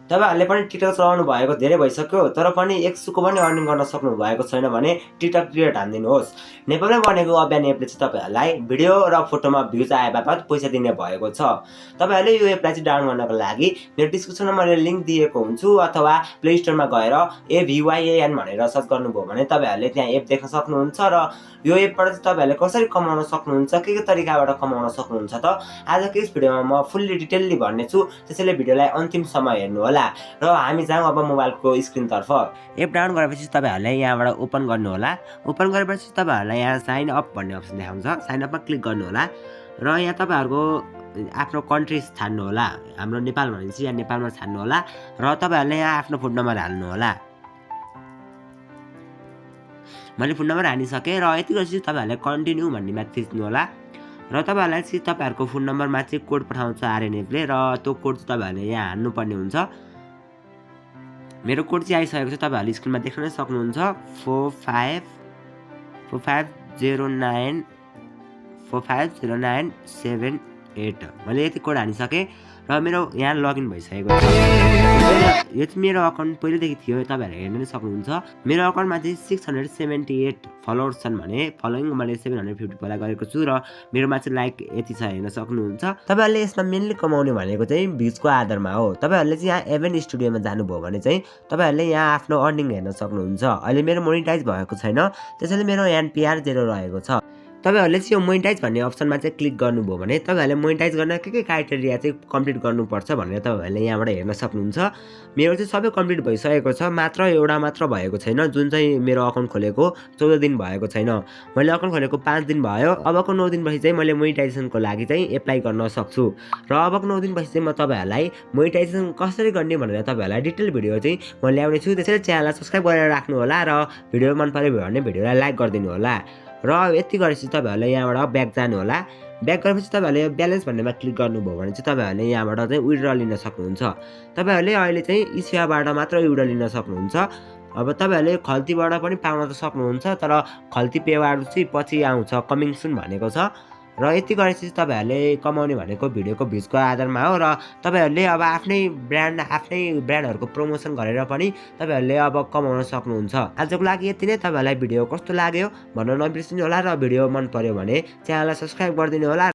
तपाईहरुले पनि टिकटक चलाउनु भएको धेरै भइसक्यो तर पनि एक सुको पनि अर्निङ गर्न सक्नु भएको छैन भने टिकटक क्रिएट हान्दिनुहोस्। नेपालमा बनेको अभियान एपले चाहिँ तपाईहरुलाई भिडियो र फोटोमा भ्युज आए बापत पैसा दिने भएको छ। तपाईहरुले यो एपलाई चाहिँ डाउनलोड गर्नको लागि मेरो डिस्क्रिप्सनमा मैले लिंक दिएको हुन्छु अथवा प्ले स्टोरमा गएर AVYAN भनेर सर्च गर्नुभयो भने तपाईहरुले त्यहाँ एप देख्न सक्नुहुन्छ र यो एपबाट चाहिँ तपाईहरुले कसरी कमाउन सक्नुहुन्छ के तरिकाबाट कमाउन सक्नुहुन्छ त आजको यस भिडियोमा म फुल्ली डिटेलली भन्नेछु। त्यसैले भिडियोलाई अन्तिमसम्म हेर्नु होला र हामी जाउँ अब मोबाइलको स्क्रिन तर्फ। एप डाउनलोड गरेपछि तपाईहरुले यहाँबाट ओपन गर्नु होला। ओपन गरेपछि तपाईहरुलाई यहाँ साइन अप भन्ने अप्सन देखाउँछ। साइन अपमा क्लिक गर्नु होला र यहाँ तपाईहरुको आफ्नो कन्ट्री छान्नु होला। हाम्रो नेपाल भनेपछि यहाँ नेपालमा छान्नु होला र तपाईहरुले यहाँ आफ्नो फोन नम्बर हाल्नु होला। मैले फोन नम्बर हालिसके र यति गरेपछि तपाईहरुले कन्टिन्यू भन्नेमा थिच्नु होला र तपाईहरुलाई चाहिँ तपाईहरुको फोन नम्बरमा चाहिँ कोड पठाउँछ आरएनएफले र त्यो कोड चाहिँ तपाईहरुले यहाँ हाल्नु पर्ने हुन्छ। मेरो कोड चाहिँ आइसकेको छ तपाईहरुले स्क्रिनमा देख्न सक्नुहुन्छ 450978। मैले यति कोड हालिसके र मेरो यहाँ लगइन भइसकेको छ। यो चाहिँ मेरो अकाउन्ट पहिलेदेखि थियो तपाईहरुले हेर्न नै सक्नुहुन्छ। मेरो अकाउन्टमा चाहिँ 678 फलोवर्स छन् भने फलोइङ मैले 750 पहिला गरेको छु र मेरोमा चाहिँ लाइक यति छ हेर्न सक्नुहुन्छ। तपाईहरुले यसमा मेनली कमाउने भनेको चाहिँ भ्युजको आधारमा हो। तपाईहरुले चाहिँ यहाँ एभेन स्टुडियोमा जानुभयो भने चाहिँ तपाईहरुले यहाँ आफ्नो अर्निङ हेर्न सक्नुहुन्छ। अहिले मेरो मोनेटाइज भएको छैन त्यसैले मेरो NPR 0 रहेको छ। तपाईहरुले चाहिँ यो मोनेटाइज भन्ने अप्सनमा चाहिँ क्लिक गर्नुभयो भने तपाईहरुले मोनेटाइज गर्न के क्राइटेरिया चाहिँ कम्प्लिट गर्नुपर्छ भनेर तपाईहरुले यहाँबाट हेर्न सक्नुहुन्छ। मेरो चाहिँ सबै कम्प्लिट भइसकेको छ मात्र एउटा मात्र भएको छैन जुन चाहिँ मेरो अकाउन्ट खोलेको 14 दिन भएको छैन। मैले अकाउन्ट खोलेको 5 दिन भयो। अबको 9 दिनपछि चाहिँ मैले मोनेटाइजेसनको लागि चाहिँ एप्लाई गर्न सक्छु र अबको 9 दिनपछि चाहिँ म तपाईहरुलाई मोनेटाइजेसन कसरी गर्ने भनेर तपाईहरुलाई डिटेल भिडियो चाहिँ म ल्याउने छु। त्यसैले च्यानललाई सब्स्क्राइब गरेर राख्नु होला र भिडियो मन पर्यो भने भिडियोलाई लाइक गरिदिनु होला र यति गरेपछि तपाईहरुले यहाँबाट ब्याक जानु होला। ब्याक गरेपछि तपाईहरुले ब्यालेन्स भन्नेमा क्लिक गर्नुभयो भने चाहिँ तपाईहरुले यहाँबाट चाहिँ विथड्र लिन सक्नुहुन्छ। तपाईहरुले अहिले चाहिँ इसियाबाट मात्र विथड्र लिन सक्नुहुन्छ। अब तपाईहरुले खल्तीबाट पनि पाउन त सक्नुहुन्छ तर खल्ती पेवाड चाहिँ पछि आउँछ कमिङ सुन भनेको छ र यति गरेपछि तपाईहरुले कमाउने भनेको भिडियोको भ्युजको आधारमा हो र तपाईहरुले अब आफ्नै ब्रान्डहरुको प्रमोसन गरेर पनि तपाईहरुले अब कमाउन सक्नुहुन्छ। आजको लागि यति नै। तपाईहरुलाई भिडियो कस्तो लाग्यो भन्न नबिर्सिनु होला र भिडियो मन पर्यो भने च्यानललाई सब्स्क्राइब गरिदिनु होला।